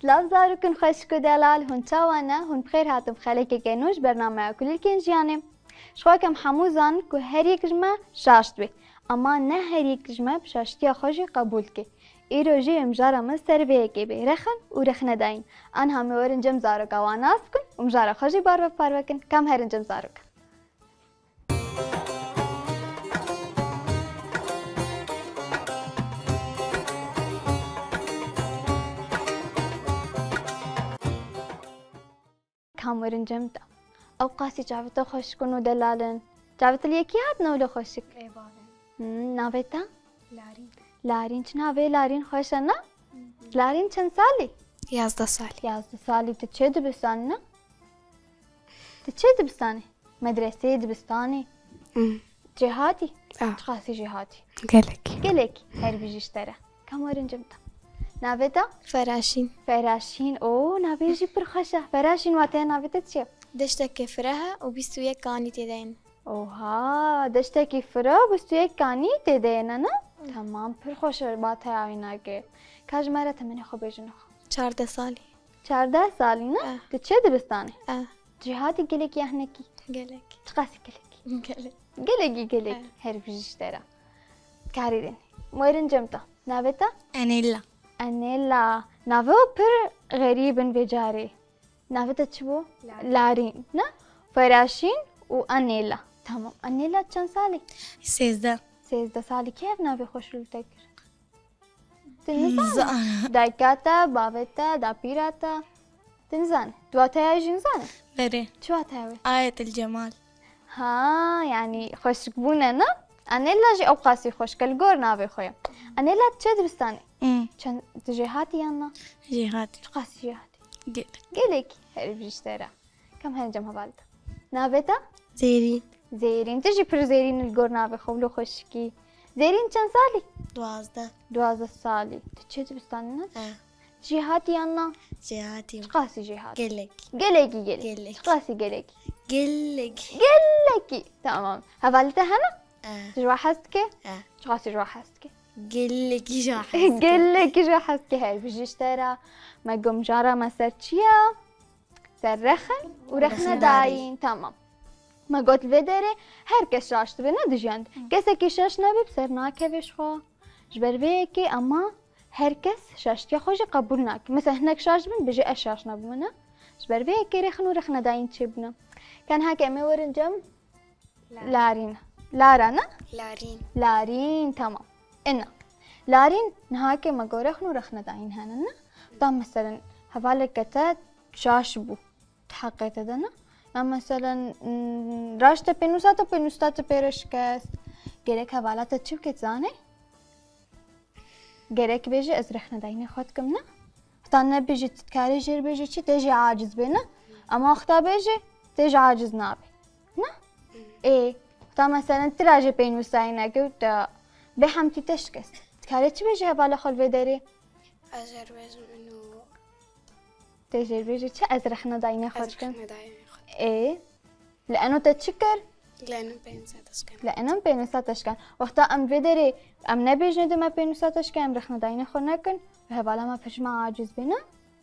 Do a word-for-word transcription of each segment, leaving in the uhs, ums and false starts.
Silav zarokên xweşik û delal, hûn çawa ne? Hûn bi xêr hatin bi xelekeke nû ji bernameya Kulîlkên Jiyanê. Ji xwe kem hemû zanin ku her yek ji me şaş dibe. Ema ne her yek ji me bi şaştiya xwe jî qebûl dike. Îro jî em jara me ser vê yekê bê rexin û rexnedayîn. Anha me werin cem zaroka wan nas bikin û em jara xwe jî bar ve parve kin. Kam herin cem zaroka. Kam werin cem te. Ew qasî çavê te xweşik in û delal in. Çavê te li yekî hatin ewle xweşik? Lê bavê. Hmm, navê te? Larîn. Larîn, çi navê Larîn xweş e, ne? Hı hı. Larîn çend salî? Yazdeh salî. Yazdeh salî, tu çi dibistanî, ne? Tu çi dibistanî? Medreseyê, dibistanê? Hmm. Cêhatî? Ah. Çiqasî jêhatî? Gelek. Gelek. Her bijî ji te re. Kam werin cem te. Navê te? Feraşîn. Feraşîn. O, navê jî pir xweş e. Feraşîn, wateya navê te çi ye? Deştekê fireh e û bîst û yek kanî tê de yên. Oha, deştekî fireh û bîst û yek kanî tê de yên, ne? Hı. Temam, pir xweş e wateya wî nake. Ka ji me re temenê xwe bêjin xwe. Çardeh salî. Çardeh salî, ne? Eh. Tu çi dibistanê? Eh. Cêhatî gelekî ya hinekî? Gelek. Çiqasî gelekî? Gelek. Gelekî gelek. Eh. Her bijî ji te re. Karî din. Werin cem te. Navê te? Enêla. Enêla. Navê pir xerîb in vê carê. Navê te çi bû? Larîn. Larîn, ne? Feraşîn û Enêla. Tamam. Enêla çend salî? Sêzdeh. Sêzdeh salî. Kê ev navê xweş li te kir? Tu nizanî? Nizan. Dayika te, bavê te, dapîra te. Tu nizanî? Tu wateya jî nizanî? Berê. Çi wateya wê? Ayetel Cemal. Ha, yanî xweşikbûn e, ne? Enêla jî ew qasî xweşik e, li gor navê xwe ye. Enêla, tu çi dibistanî? Hmm. Çend, tu jêhatî yan na? Jêhatî. Çiqasî jêhatî? Gelek. Gelekî, her bijî ji te re. Kam herin cem hevalê te. Navê te? Zêrîn. Zêrîn. Tu jî pir zêrîn î li gor navê xwe, wilo xweşikî. Zêrîn çend salî? Duwazdeh. Duwazdeh salî. Tu çi dibistanî, ne? He. Jêhatî yan na? Jêhatî. Çiqasî jêhatî? Gelek. Gelekî gelek. Gelek. Çiqasî gelekî? Gelek. Gelekî. Tamam. Hevalê te hene? He. Tu ji we hez dike? He. Çiqasî ji we hez dike? Gelekî ji we hez dike. Gelekî ji we hez dike. Her bijî ji te re. Me got mijara me ser çi ye? Ser rexin û rexnedayîn. Rexnedayîn. Tamam. Me got li vê derê her kes şaş dibe, ne, di jiyan de. Hı. Kesekî şaş nebe, bi ser nakeve ji xwe. Ji ber vê yekê ema her kes şaştiya xwe jî qebûl nake. Mesela hinek şaş dibin, bêje ez şaş nebûme, ne? Ji ber vê yekê rexin û rexnedayîn çêbûne. Ka niha ke em ê werin cem Larîn. Larîn. Lara, ne? Larîn. Larîn, tamam. Ina. Larîn, niha ke me got rexin û rexnedayîn hene, ne? Da meselen, hevaleke te şaş bû. Di heqê te de, ne? Ya meselen, mm, raşte pênûsa te, pênûsa te pê re şikest. Gerek hevala te çi bike, zanî? Gerek bêje ez rexnedayînê xwe dikim, ne? Heta nebêje, tu dikarê jê re bêje çi, tê jê aciz bê, ne? Ama heta bêje, tê jê aciz nabe. Ne? Ê, heta meselen tu ra jê pênûsayî neke û te bê hemtî te şikest. Dikarê çi bêje hevala xwe li vê derê? Ez jê re bêjim ino. Tê jê re bêje çi, ez rexnedayînê xwe dikim. Ez rexnedayînê xwe dikim. Ê, Li eno te çi kir? Li eno pênûsa te şikand. Li eno pênûsa te şikand. Wexta em vê derê em nebêjin de me pênûsa te şikand, em rexnedayînê xwe nekin, hevala me pir ji me aciz bê, ne?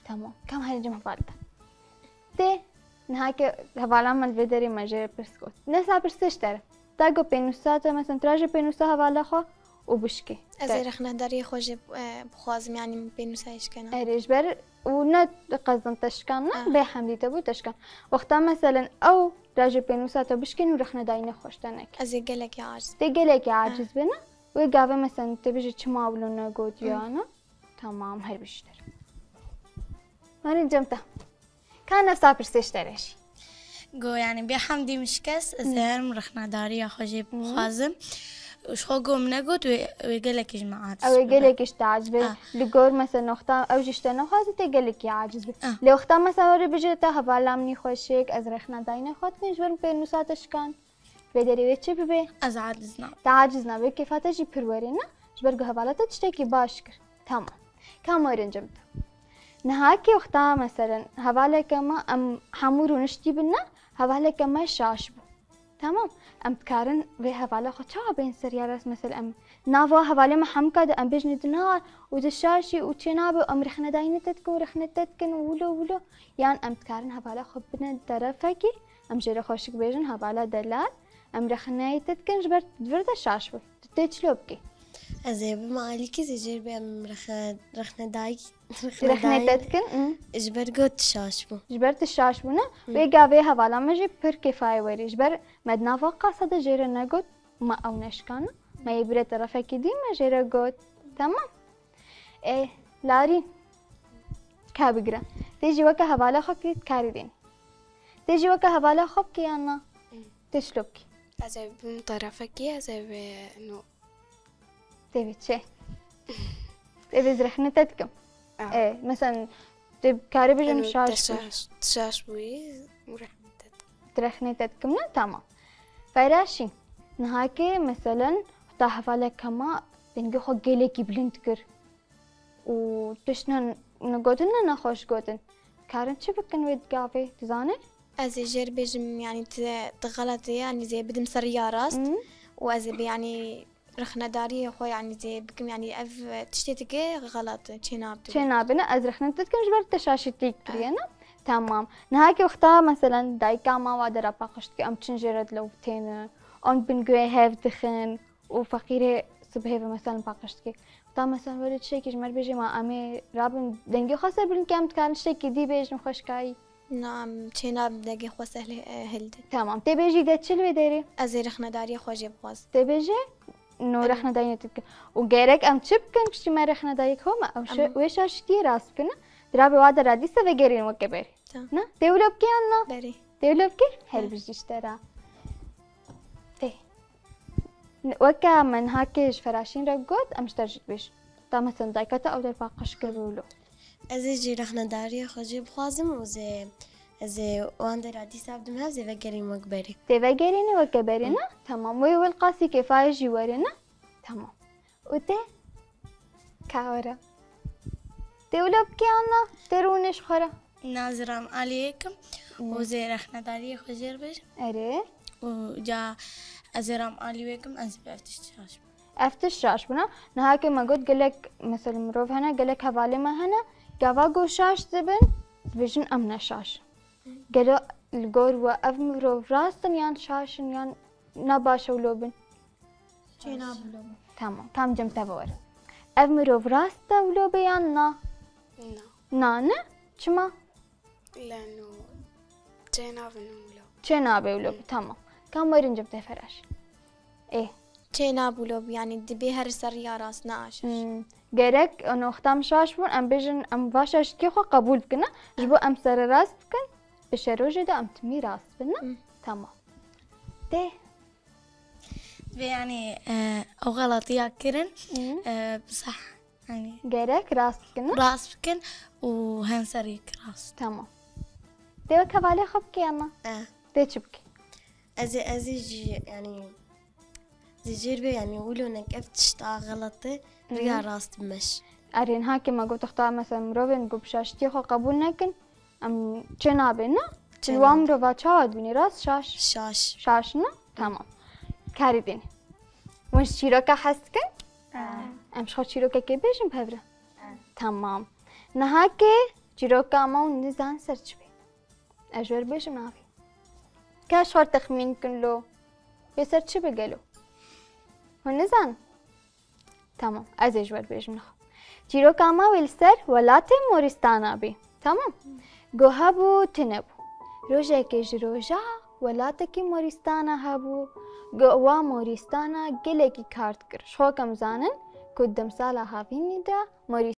Tamam. Kam herî cem heval te. Tê, niha ke hevala me li vê derê me jê re pirs got. Nesa pirsê ji te re. Ta got pênûsa te, mesela, tu ra jê pênûsa hevala xwe û bişkê. Ez ê rexnedariyê xwe jê, e, bixwazim, yanî min pênûsa jê şikena. Erê, ji ber û ne qezin te şikan, ne? Ah. Bê hemdî te bû te şikan. Wexta meselen ew ra jê pênûsa te bişkên û rexnedayînê xwe ji te nekin. Ez ê gelekî aciz. Tê gelekî aciz bê, ne? Wê gavê meselen te bêjî çima wilo negotiya, ne? Tamam, her bijî te re. Werin cem te. Ka nefsa pirsê ji te re jî. Go, yanî bê hemdî min şikest, ez ê herim rexnedariya xwe jê bixwazim. Ji xwe go min negot, wê, wê gelekî ji min aciz bibe. Ew ê gelekî ji te aciz be. Ah. Li gor mesela noxta, ew jî ji te nexwazî, tê gelekî aciz be. Ah. Lê wexta mesela were bêje te hevala min î xweşik, ez rexnedayînê xwe dikim, ji ber min pênûsa te şikand. Vê derê wê çi bibe? Ez aciz nabim. Te aciz nabe, kêfa te jî pir werê, ne? Ji ber ku hevala te tiştekî baş kir. Tamam. Kam werin cem te. Niha kê wexta meselen hevaleke me, em hemû rûniştî bin, ne? Hevaleke me şaş bû. Tamam. Em dikarin vê hevala xwe çawa bên ser ya rast? Mesela em nava hevalê me hemka de em bêjin di nar û di şaşî û çênabe û em rexnedayînê te dikin û rexne te dikin û wilo wilo. Yan em dikarin hevala xwe bine derefekî, em jê re xweşik bêjin hevala delal, em rexneyê te dikin ji ber di vir de şaş bû. Tu tê çilo bikî? Ez ê bime alîkî zê jêr bê em rexe-, rexnedayî, Rexnê te rexnedayî dikin? Hı. Ji ber got şaş bû. Ji ber tu şaş bû, ne? Hı. Wê gavê hevala me jî pir kêfayê werî. Ji ber me di nava qasa de jê re negot, me ew neşkana. Me yê bire terefekî dî, me jê re got. Tamam. Ê, Larîn. Ka bigire. Tê jî weke hevala xwe kî karî dîn. Tê jî weke hevala xwe bikî yan na? Hı. Tê çilo bikî? Ez ê bim terefekî, ez ê vê no. Tê vê çi? Tê vê zirexne te dikim. Ah. E, mesela, tu karî bêjin Eno şaş te bû. Şaş, şaş bûyî û rexne te dikim. Tu rexne te dikim, ne? Tamam. Feraşî, niha ki, mesela, ta hevalek hema dengê xwe gelekî bilind kir. Û tiştine gotin ne nexweş gotin. Karin çi bikin wê gavê, dizane? Ez ê jêr bêjim, yanî ti, ti xelet e, yanî zê bidim ser ya rast. Hı. Û ez ê bi, yanî rexnedariyê xwe, yanî zê bikim, yanî ev tiştê dike xelet e, çê nabe. Çê nabe, ne? Ez rexne te dikim ji ber te şaşîtî kiriye, ne? Tamam. Niha ki wexta, mesela, dayika ma wa de re paqij dike, em çin jê re dilewitêne, an bin guhê hev dixin. û feqîrê sibhê ve, mesela, paqij dike. Ta, mesela, were tiştekî ji me re bêjê, ma em ê rabin dengê xwe ser bilind ke em dikarin tiştekî dî bêjin xweşkayî. Na, em çê nabin dengê xwe ser, e, hilde. Tamam. Tê bêjî de çi li wê derê? Ez ê rexnedariyê xwe jê bixwazim. Tê bêjê? No, Em. rexnedariyê te dike. Û gerek em çi bikin piştî me rexnedariyê xwe me? Ew şe-, Em. wê şaşitiyê rast bikin, ne? Dirabê wa de radîse vegerîn weke berê. Tamam. Ne? Tê wilo bikî yan na? Berê. Tê wilo bikî? Her Berê. bijî ji te re. Tê. Weke me niha kê ji Feraşîn re got, em ji te jî dibêjin. Ta mesela dayika te ew der paqij kir wilo. Ez ê jî rexnedariyê xwe jê bixwazim û zê, ez ê wan der a dîsa bidim hev zê vegerîm wek berê. Tê vegerînî weke berê, Hı. ne? Tamam. Wê welqasî kêfayê jî werê, ne? Tamam. Û te? Ka were. Tê wilo bikî yan na? Tê rûnê ji xwe re. Na, ez ê ram aliyê kim û Hmm. zê rexnedariyê xwe jê re bêjim. Erê. Û ca ez ê ram aliyê kim, ez ê bi ev tişt şaş bim. Ev tişt şaş bûna. Niha ke me got gelek, mesela, mirov hene, gelek hevalê me hene, gava ku şaş dibin, dibêjin em ne şaş in. Gelo li gor we ev mirov rast in yan şaş in yan ne baş e wilo bin? Çênabe wilo bin. Tamam, tam cem te bawar. Ev mirov rast e wilo be yan na? Na. Na, ne? Çima? Leno çênabe wilo. Çênabe wilo be, tamam. Kam werin cem te Feraş. Ê. Çênabe wilo be, yanî dibê her ser ya rast ne aşaş. Hmm. Gerek noxtam şaş bûn, em bêjin, em va şaşkê xwe qebûl bikin, ne? Ji bo em sererast bikin, bi şerojê de em timî rast bin, ne? Hmm. Tamam. Tê. Vê, yanî, e, ew xelatiya kirin, Hmm. e, bi sah, yanî, Gerek rast bikin, ne? rast bikin û hem serê ki rast. Tamam. Tê wek hevalê xwe bikî ama? E. Tê çi bikî? Ez ê, ez ê jî, yanî, zî jêr bê, yanî, wilo nek ev tişta xelet e, Hı. riya rast bimeş. Erê, niha ke me got, exta, mesela, mirovên ku bi şaştiyê xwe qebûl nekin, em çê nabê, ne? Çê Wan nabê. mirova çawa dibînî, rast? Şaş. Şaş. Şaş, ne? Tamam. Karî dînî. Hûn ji çîroka hez dikin? Em ji xwe çîrokekê bêjin bi hev re? Tamam. Niha ke çîroka me û nizan ser çi bê? Ez ji we re bêjim navê. Ka ji xwe re texmîn kin lo. Bê ser çi be gelo? Hûn nizanin? Tamam, ez ê ji we re bêjim niha. Çîroka me wê li ser welatê Morîstana bê. Tamam? Go hebû, tune bû. Rojekê ji roja welatekî Morîstana hebû. Go wa Morîstana gelekî kar dikir. Ji xwe kem zanin ku demsala havînî de Morî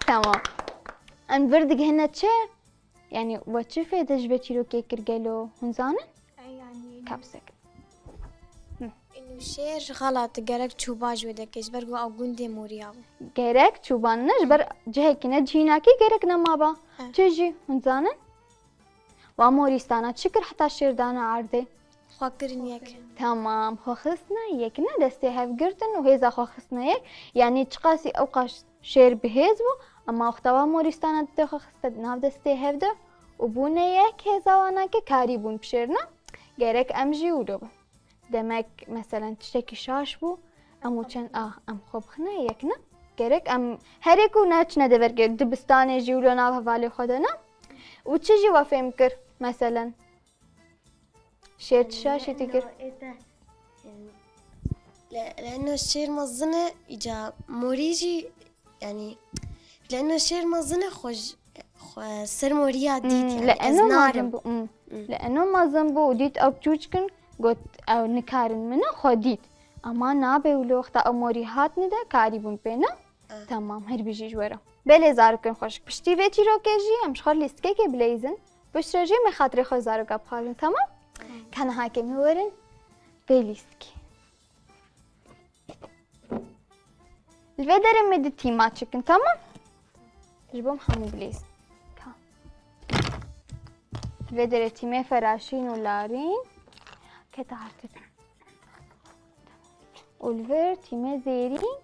Tamam. Em vir digihine çi? Yani we çi fêde ji vê çîrokê kir gelo? Hûn zanin? Ey, yani, Kapsek. Û şêr xelat gerek çûba ji wê derkê, ji ber ku ew gundê moriya bû. Gerek çûban ne, ji ber cihekî ne cihînakî gerek nemaba. He. Çi jî, hûn zanin? Wa morîstana çi kir heta şêr dana erdê? Xwe kirin yek. Tamam, xwe xistine yek ne, destê hev girtin û hêza xwe xistine yek. Yani çiqasî ewqas şêr bi hêz bû, ema wexta wa morîstana didê xwe xiste nav destê hev de û bûne yek hêza wana ke karî bûn bişêrine, gerek em jî wilo bin. Demek, meselen, tiştekî şaş bû, em û çend, ah, em xwe bixine yek ne? Gerek em herê ku neçine deverkê, dibistanê jî wilo nav hevalê xwe de ne? Û çi jî we fêm kir, meselen? Şêr çi şaşî te kir? Le-, leno şêr mezin e, îca morî jî, yani, leno şêr mezin e, xwe ji, xwe ser moriya dît, Hmm, yani, le ez eno narim. Mezin bû, hmm. Hmm. Le eno mezin bû û dît ew çûçk in, got, ew nikarin min e, xwe dît. Ama nabe wilo wexta ew morî hatine de karî bûn pê ne? Ah. Tamam, her bijî ji we re. Belê zarokên xweşik, piştî vê çîrokê jî em ji xwe lîstikekê bileyzin. Piştre jî me xatirê xwe zaroka bixwazin, tamam? Tamam. Ka niha ke me werin vê lîstikê. Li vê derê me di tîma çikin, tamam? Ji bo em hemû bileyzin. Ka. Li vê derê tîmê feraşîn û larîn. Kete artık. Û li vir tîmê zêrîn.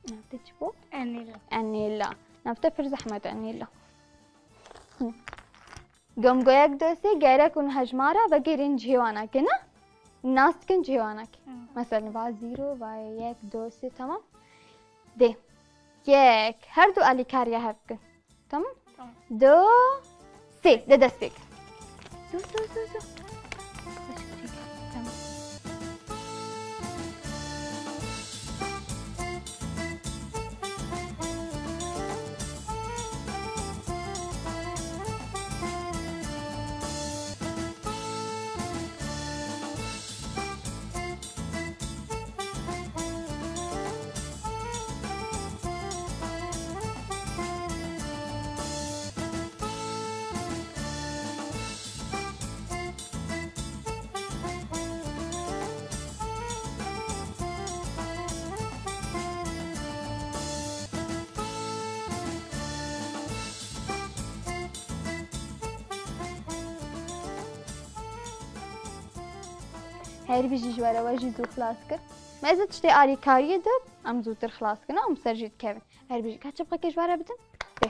Navte çi bû? Enêla. Enêla. Navte pir zehmet Enêla. Hı. Gomgoyek dosê gerek hûn hejmara vegêrîn cihê wana ke ne? Nas dikin cihê wana ke. Hı. Mesela va zîro, va yek, dosê, tamam. Dê. Yek. Her du alîkariya hev bikin. Tamam? Tamam. Du, sê. De dest pê kir. Dur, dur, dur, dur. Tamam. Her bijî ji we re, we jî zû xilas kir. Me zî tiştê alîkariyê de em zûtir xilas kirin, em ser jî dikevin. Her bijî, ka çipqekê ji we re bidin. Dê.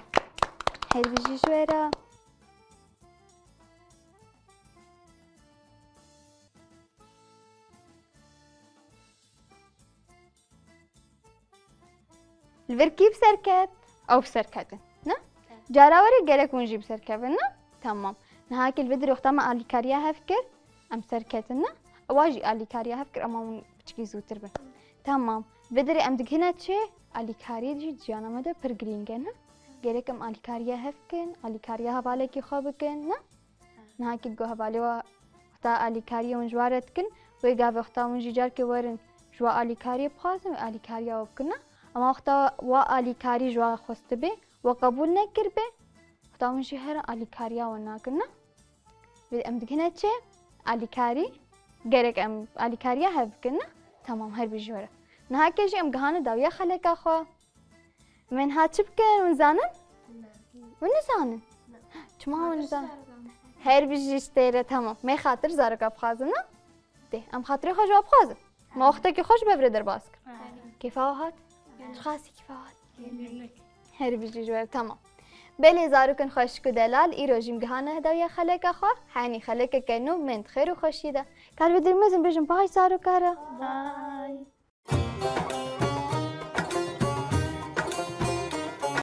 Her bijî ji we re. Li vir kî bi ser ket? Ew bi ser ketin, ne? Evet. Cara werê gerek hûn jî bi ser kevin, ne? Tamam. Niha kê li vir wexta me alîkariya hev kir, em ser ketin, ne? Ewa jî alîkariya hev kir, ema hûn piçikî zûtir bin. Tamam. Vê derê em digihine çi? Alîkariyê jî ciyana me de pir girîng e, ne? Gerek em alîkariya hev bikin, alîkariya hevalekî xwe bikin, ne? Niha kê ku hevalê we wexta alîkariyê hûn ji we re dikin, wê gavê wexta hûn jî carkê werin ji we alîkariyê bixwazin, wê alîkariya we bikin, ne? Ema wexta we alîkarî ji we xwestibê, we qebûl nekiribê, wexta hûn jî herin alîkariya we nakin, ne? Vê em digihine çi? Alîkarî. Gerek em alîkariya hev bikin, ne? Tamam, her bijî we re. Niha kê jî em gihane dawiya xeleka xwe. Em ê niha çi bikin? Hûn zanin? Ne. Hûn nizanin? Ne. Çima hûn nizanin? Her bijî ji tê re, tamam. Me xatir zaroka bixwazin, ne? Dê, em xatirê xwe ji we bixwazin. Me wextekî xwe ji bevrê derbas kir. Kêfa we hat? Çiqasî kêfa we hat? Her bijî ji we re, tamam. Belê zarokên xweşik û delal, îro jî em gihane dawiya xeleka xwe, henî xelekeke nû, mend xêr û xweşiyê de. Kar vê derê mezin bêjin baş zaroka re. Baş.